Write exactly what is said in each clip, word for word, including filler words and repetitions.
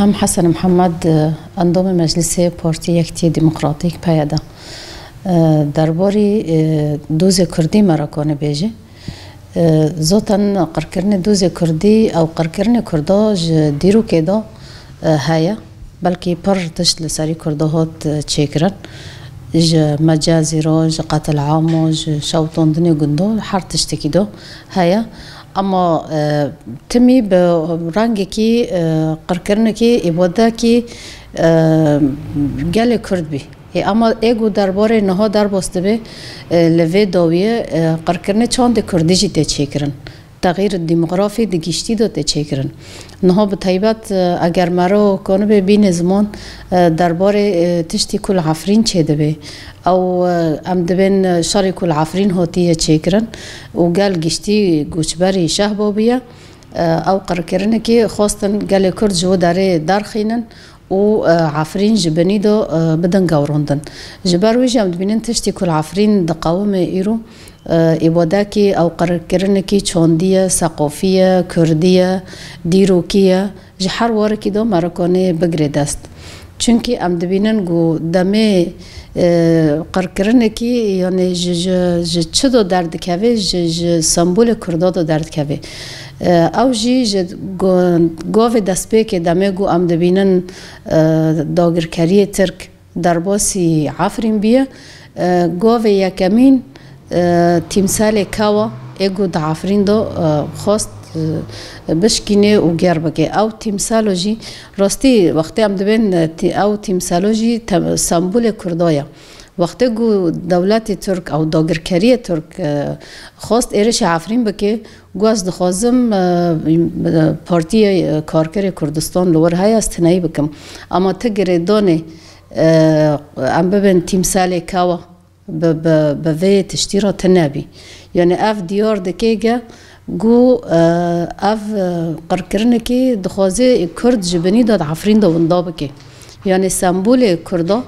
Em Hesen Mihemed, e, endamê Meclisê Partî Yekitiyê Demokratîk, P Y D. E, derbarî, e, dozê Kurdî me re kane bêje. E, zaten qirkirinê dozê Kurdî, ew qirkirinê Kurda ji dîrokê de, e, heye. Belkî pir tişt li serî Kurda hat, e, çêkirin. Ji mecazî re, ji qetilama, ji şewitandinê gunda, her tiştekî de heye. Ama, e, timî bi rengekî, e, qirkirinekî, îbadekî, e, gelê Kurd bî. Ê, ama ê ku derbarê niha derbas dibe, e, li vê dawiyê, e, qirkirinê çandê Kurdî jî tê çêkirin. Texîr demografî di giştî de tê çêkirin. Niha bi taybet, e, eger mero konibe bîne ziman, e, derbarê, e, tiştî ku li Efrîn çêdibe, ew, e, em dibên, e, şerê ku li Efrîn hatiye çêkirin û gel giştî goçberî şeh bûye, e, ew qirkirinekî xwestin gelê Kurd ji wê derê derxînin û, e, Efrîn ji binî de, e, bidin gewrandin. Ji ber wî jî em dibînin tiştî ku li Efrîn diqewime îro, e, îbadekî ew qirkirinekî çandî ye, seqafî ye, kurdî ye, dîrokî ye, ji her warekî de merikanê bigire dest. Çunkî em dibînin ku demê, e, qirkirinekî, yanî ji, ji, ji çi de derdikeve, ji, ji sembolê Kurda de derdikeve. E, ew jî ji go-, govê destpêkê demê ku em dibînin, e, dagirkeriyê Tirk derbasî Efrîn bûye. E, govê yekemîn, e, tîmsalê Kawa ê ku di Efrîn de, e, xwest, e, bişkîne û gêr bike. Ew tîmsalo jî rastî wextê em dibên, e, tî-, ew tîmsalo jî te-, sembolê Kurda ye. Wextê ku dewletê Tirk ew dagirkeriyê Tirk, e, xwest êrişê Efrîn bike, got ez dixwazim, e, Partiyê, e, Karkerê Kurdistan li wir heye, ez tineyî bikim. Ama ti girêdanê, e, em bibin tîmsalê Kawa bi, bi, bi vê tiştî re tune bî. Yanî ev diyar dike ge ku, e, ev, e, qirkirinekî dixwaze Kurd ji binî de di Efrîn de winda bike. Yanî sembolê Kurda,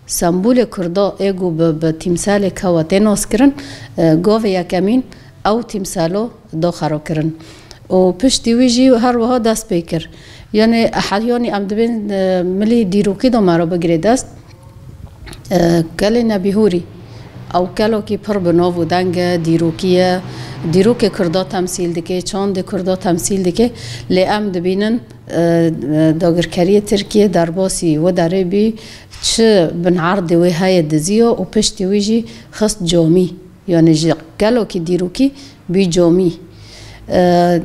sembolê Kurda ê ku bi, bi tîmsalê Kawa tê naskirin, e, govê yekemîn ew tîmsalo da xero kirin. Û piştî wî jî her wiha dest pê kir. Yanî, he-, yanî em dibên, e, milî dîrokî de me re bigire dest. E, kelê Nebîhûrî, ew kelokî pir bi nav û deng e, dîrokî ye, dîrokê Kurda temsîl dike, çandê Kurda temsîl dike. Lê em dibînin, e, e, dagirkeriyê Tirkiye derbasî wê derê bî, çi binerdê wê heye diziya û piştî wî jî xist camî. Yanî ji kelokî dîrokî bî camî. E,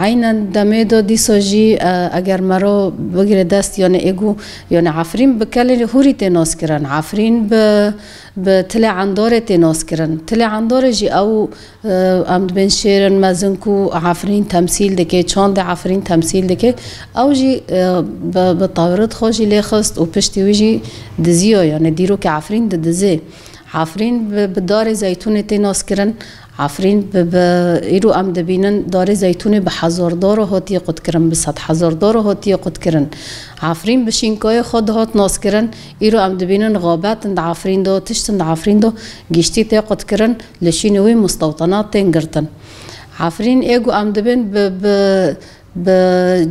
eynen demê de dîsa jî, e, eger me re bigire dest, yanî ê ku, yanî Efrîn bi kelê hûrî tê naskirin, Efrîn bi, bi tilê endarê tê naskirin. Tilê endarê jî ew, e, em dibên şêrin mezin ku Efrîn temsîl dike, çandê Efrîn temsîl dike. Ew jî, e, bi, bi tawrit xwe jî lê xist û piştî wî jî diziya, yanî dîrokê Efrîn didizê. Efrîn bi, bi darê zeytûnê tê naskirin. Efrîn bi, bi, îro em dibînin darê zeytûnê bi hezar daro hatiye qutkirin, bi sed hezar daro hatiye qutkirin. Efrîn bi şînkayê xwe dihat naskirin. Îro em dibînin xabet in di Efrîn de, tişt in di Efrîn de giştî tê qutkirin, li şînê wî mustewtenat tên girtin. Efrîn ê ku em dibin bi, bi, bi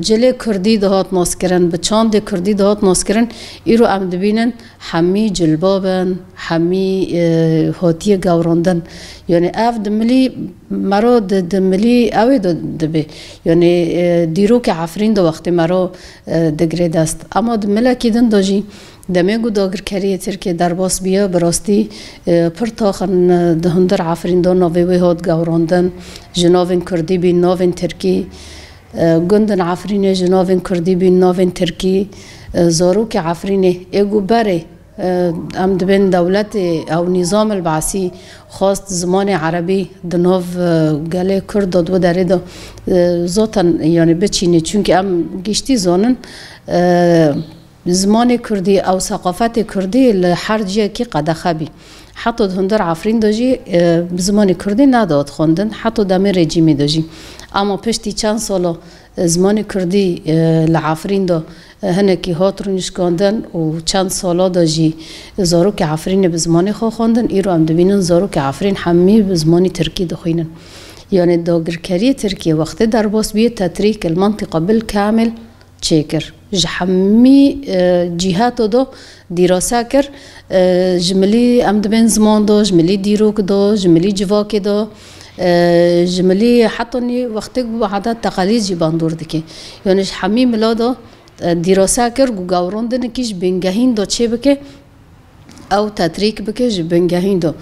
cilê kurdî dihat naskirin, bi çandê kurdî dihat naskirin, îro em dibînin hemî cilbab in, hemî, e, hatiye gewrandin. Yanî ev di milî mero di, di milî ew ê de dibe. Yanî, e, dîrokê Efrîn de wextê mero, e, digire dest. Ama di milekî din de jî demê ku dagirkeriyê Tirkiyê derbas bûye, bi rastî, e, pir tax in, e, di hundir Efrîn de navê wê hat gewrandin, ji navên kurdî bîn navên tirkî. E, gundin Efrînê ji navên kurdî bîn navên tirkî, e, zarokê Efrînê ê ku berê, e, em dibên dewletê ew nîzam el-Basî xwest zimanê erebî di nav, e, gelê kurd de di wê derê de, e, zaten, yanî biçînê. Çunkî em giştî zanin, e, Zimanê kurdî ew seqafetê kurdî li her ciyekî qedexe bî. Heta di hundir Efrîn de jî, e, bi zimanê kurdî nedihat xwendin, heta demê rejîmê de jî. Ama piştî çend sala, e, zimanê kurdî, e, li Efrîn de, e, hinekî hat rûnişkandin û çend sala de jî zarokê Efrînê bi zimanê xwe xwendin. Îro em dibînin zarokê Efrîn hemî bi zimanê tirkî dixwînin. Yanî dagirkeriyê Tirkiye wextê derbas bûye, tetrîk el-mentiqa bil kamil çêkir. Ji hemî, e, cîheto do dîrasa kir. E, ji milî em dibên ziman do, ji milî dîrok do, ji milî civakê do, e, ji milî heta nî wextê ku heta teqelîd jî bandor dike. Yanî ji hemî mila do, e, dîrasa kir ku gawrondinekî ji bingehîn do çê bike. Ew tetrîk bike ji bingehîn do.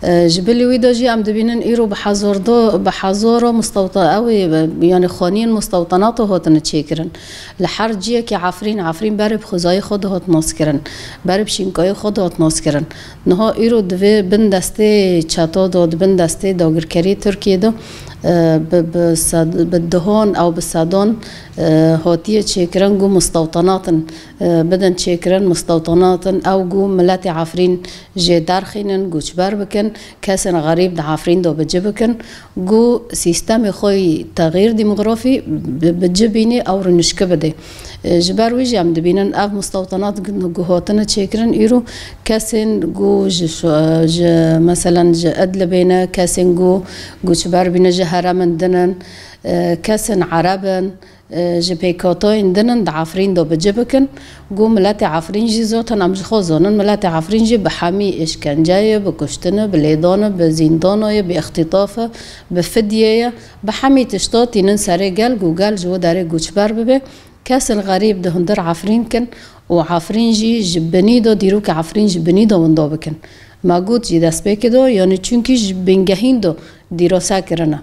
E, ji bilî wî de jî em dibînin îro bi hezor do, bi hezoro mustewta-, ew ê, e, yanî xaniyên mustewtenato hatine çêkirin. Li her ciyekî Efrîn, Efrîn berê bi xwezayê xwe dihat naskirin, berê bi şînkayê xwe dihat naskirin. Niha îro divê bin destê çeto do, di bin destê dagirkeriyê Tirkiyê de, e, bi, bi sed, bi duhan ew bi sedan, e, hatiye çêkirin ku mustewtenatin, e, bidin çêkirin, mustewtenatin ew ku miletê Efrîn jê derxînin, goçber bikin, kesên xerîb di Efrîn de bi ci bikin, ku sîstemê xwe yî texyîr demografî bi, bi ci bînî ew rûnişke bide. E, ji ber wî jî em dibînin ev mustewtenat ku hatine çêkirin îro kesên ku ji şo-, ji, meselen ji Idlibê ne, kesên ku goçber bîne ji herêmên din in, e, kesên Ereb in, e, ji pêkhatayên din in di Efrîn de bi ci bikin. Ku miletê Efrîn jî zaten em ji xwe zanin, miletê Efrîn jî bi hemî îşkence ye, bi kuştin e, bi lêdan e, bi zîndan e, bi îxtîtaf e, bi fidye ye, bi hemî tişta tînin serê gel, ku gel ji wê derê goçber bibe. Kesên xerîb di hundir Efrîn kin û Efrîn jî ji binî de, dîrokê Efrîn ji binî de winda bikin. Me got jî destpêkê de, yanî çunkî ji bingehîn de dîrosa kirine.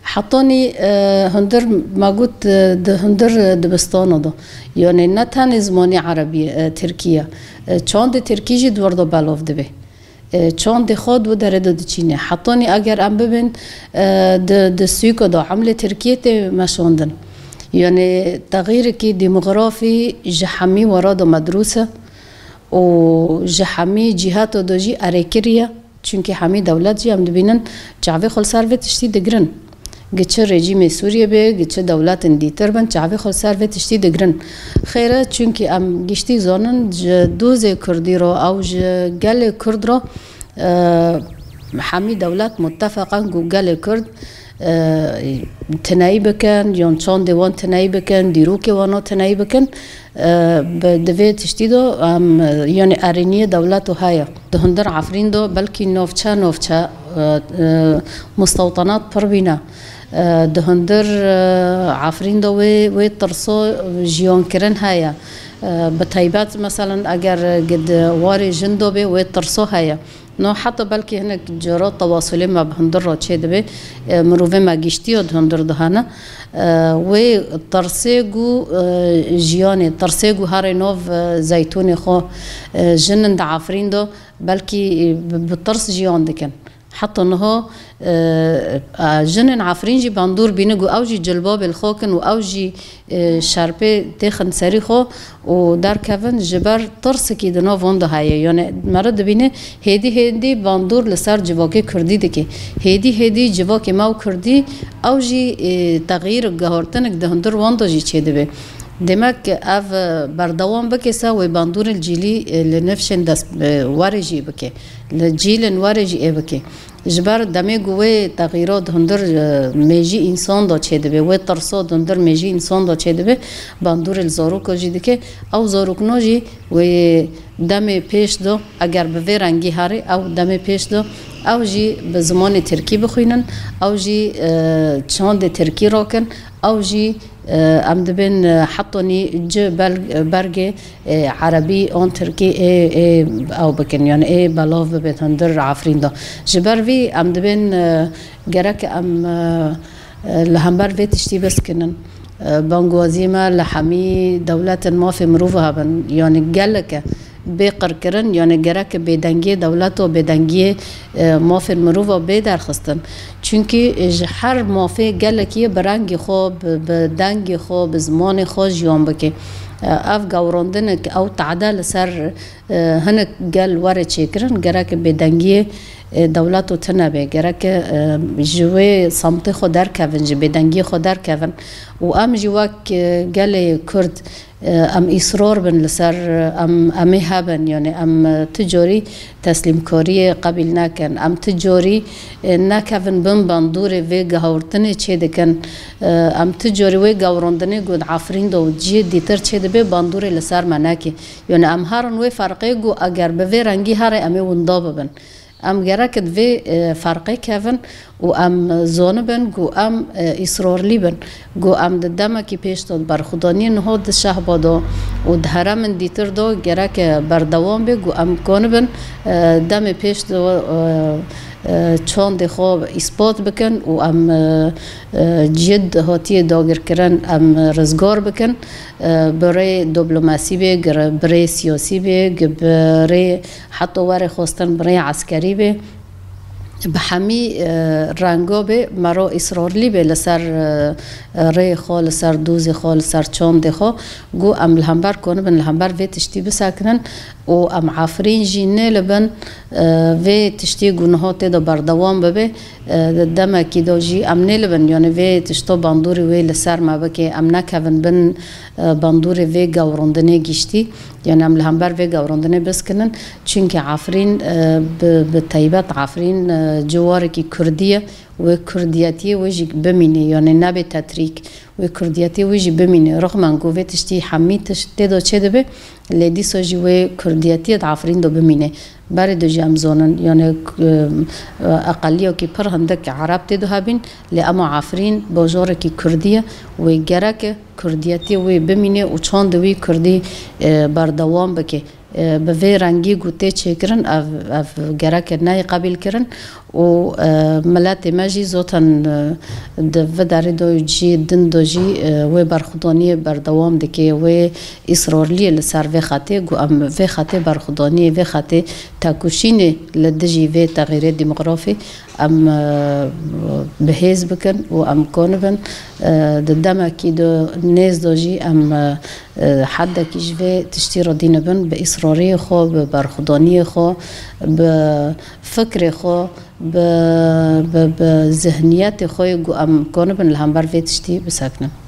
Hetanî, e, hundir, me got, e, di hundir dibistana de. Yanî ne tenê zimanê erebî, e, tirkî ye. E, çandê tirkî jî di wir de belav dibe. E, çandê xwe di derê de diçîne. Hetanî eger em bibin, e, di, di sûka de emlê Tirkiyê tê meşandin. Yanî texyîrekî demografî ji hemî wera de medrûs e û ji hemî cîhata de jî erêkirî ye. Çunkî hemî dewlet jî em dibînin çavê xwe li ser vê tiştî digirin. Gi çi rejîmê Sûriyê be, gi çi dewletên dîtir bin, çavê xwe li ser vê tiştî digirin. Xêr e, çunkî em giştî zanin ji dozê Kurdî re ew ji gelê Kurd re, e, hemî dewlet muttefeq in ku gelê Kurd, e, tineyî bikin, yan çandê wan tineyî bikin, dîrokê wan tineyî bikin. E, bi, di vê tiştî de, em, e, yanî erêniyê dewleto heye. Di hundir Efrîn de belkî navçe navçe, e, e, mustewtenat pir bîne. E, di hundir, e, Efrîn de wê, wê tirso jiyankirin heye. E, bi taybet, meselen, eger di warê jin de bê, wê tirso heye. No heta belkî hinek cara tewasulê me bi hundir re çêdibe, e, mirovê me giştiya di hundir de hene. E, wê tirsê ku, e, jiyanê, tirsê ku herê nav, e, zeytûnê xwe, e, jin in di Efrîn de, belkî, e, bi, bi tirs jiyan dikin. Heta niha, e, e, jinên Efrîn jî bandor bîne ku ew jî cilbabê li xwe kin û ew jî, e, şerpê têxin serî xwe û derkevin, ji ber tirsekî di nav wan de heye. Yanî mere dibîne hêdî hêdî bandor li ser civakê Kurdî dike. Hêdî hêdî civakê me û Kurdî ew jî, e, texyîr guhertinek di hundir wan de jî çêdibe. Demek ev, e, berdewam bike se wê bandorê li cîlî, e, li nifşên dest, e, warê jî bike. Li cîlên warê jî ê bike. Ji ber demê ku wê texîra di hundir, e, mêjî însan de çêdibe, wê tirsa di hundir mêjî însan de çêdibe, bandorê li zaroka jî dike. Ew zarokna jî wê demê pêş de, eger bi vê rengî herê, ew demê pêş de, ew jî bi zimanê tirkî bixwînin, ew jî, e, çandê tirkî rakin, ew jî, e, em dibên, e, hetanî ci bel-, bergê, e, erebî an tirkî ê, ê ew bikin, yanî ê belav bibêt hundir Efrîn de. Ji ber vî em dibên, e, gerek em, e, e, li hember vê tiştî biskinin. E, bangwaziyê me li hemî dewletên mafê mirov hebin, yanî gelek e bê qirkirin, yanî gerek bêdengiyê dewlet û bêdengiyê, e, mafên mirov bê derxistin. Çunkî ji her mafê gelekî bi rengê xwe, bi, bi dengê xwe, bi zimanê xwe jiyan bike. E, ev gawrandinek, ew tehde li ser, e, hinek gel were çêkirin, gerek bêdengiyê, e, dewleto tune be. Gerek, e, ji wê semtê xwe derkevin, ji bêdengiyê xwe derkevin. Û em jî wek, e, gelê Kurd, Em îsrar bin li ser, em, em ê hebin, yani em, e, tu carî teslîmkariyê qebîl nekin. Em tu carî, e, nekevin bin bandorê vê gihawrtinê çê dikin. E, em tu carî wê gewrandinê ku di Efrîn de û cihê dîtir çê dibe bandorê li ser me nekê. Yani em herin wê ferqê ku eger bi vê rengî here em ê winda bibin. Em gerek di vê, e, ferqê kevin û em zonibin ku em, e, îsrarlî bin, ku em di demekî pêş de berxwedaniyê niha di şehba de û di heremên dîtir de gerek, e, berdewam be, ku em konibin, e, demê pêş de, e, e, çandê xwe îspat bikin û em, e, e, cihê hatiye dagirkirin em rizgar bikin, e, bi rê diplomasî be, gi-, bi rê siyasî be, gi-, bi rê heta were xwestin bi rê eskerî be. Bi hemî, e, renga be, mero îsrarlî be li ser, e, rê xwe, li ser dozê xwe, li ser çandê xwe, ku em li hember konibin, li hember vê tiştî bisekinin û em Efrîn jî nêlibin, e, vê tiştî ku niha tê de berdewam bibe, e, di demekî de jî em nêlibin, yani vê tişto bandorî wê li ser me bike, em nekevin bin, e, bandorê vê gewrandinê giştî, yani em li hember vê gewrandinê biskinin, çunkî Efrîn, e, bi, bi teybet Efrîn, e, ciwarekî kurdî ye, wê kurdiyetiyê wê jî bimîne, yani nebe tetrîk, wê kurdiyetiyê wê jî bimîne. Rixmen ku vê tiştî hemî tişt tê de çê dibe, lê dîsa jî wê kurdiyetiyê di Efrîn de bimîne. Berê de jî em zonin, yani, e, eqeliyekî pir hindik Ereb tê de hebîn, lê ema Efrîn bajarekî kurdî ye, wê gerek e kurdiyetiyê wê bimîne û çandê wî kurdî, e, berdewam bike. E, bi vê rengî ku tê çêkirin, ev, ev gerek e neyê qebîlkirin û, e, miletê me jî zaten, e, di vê derê de cihê din de jî, e, wê berxwedaniyê berdewam dike, wê îsrarliyê li ser vê xetê, ku em vê xetê berxwedaniyê, vê xetê tekoşînê li dijî vê texîrê demografî em, e, bi hêz bikin û em konibin, e, di demekî de nêz de jî em, e, e, heddekî ji vê tiştî re dînibin, bi îsrariyê xwe, bi berxwedaniyê xwe, bi fikrê xwe, bi, bi, bi zihniyetê xwe yê ku em konibin li hember vê tiştî bisekinin.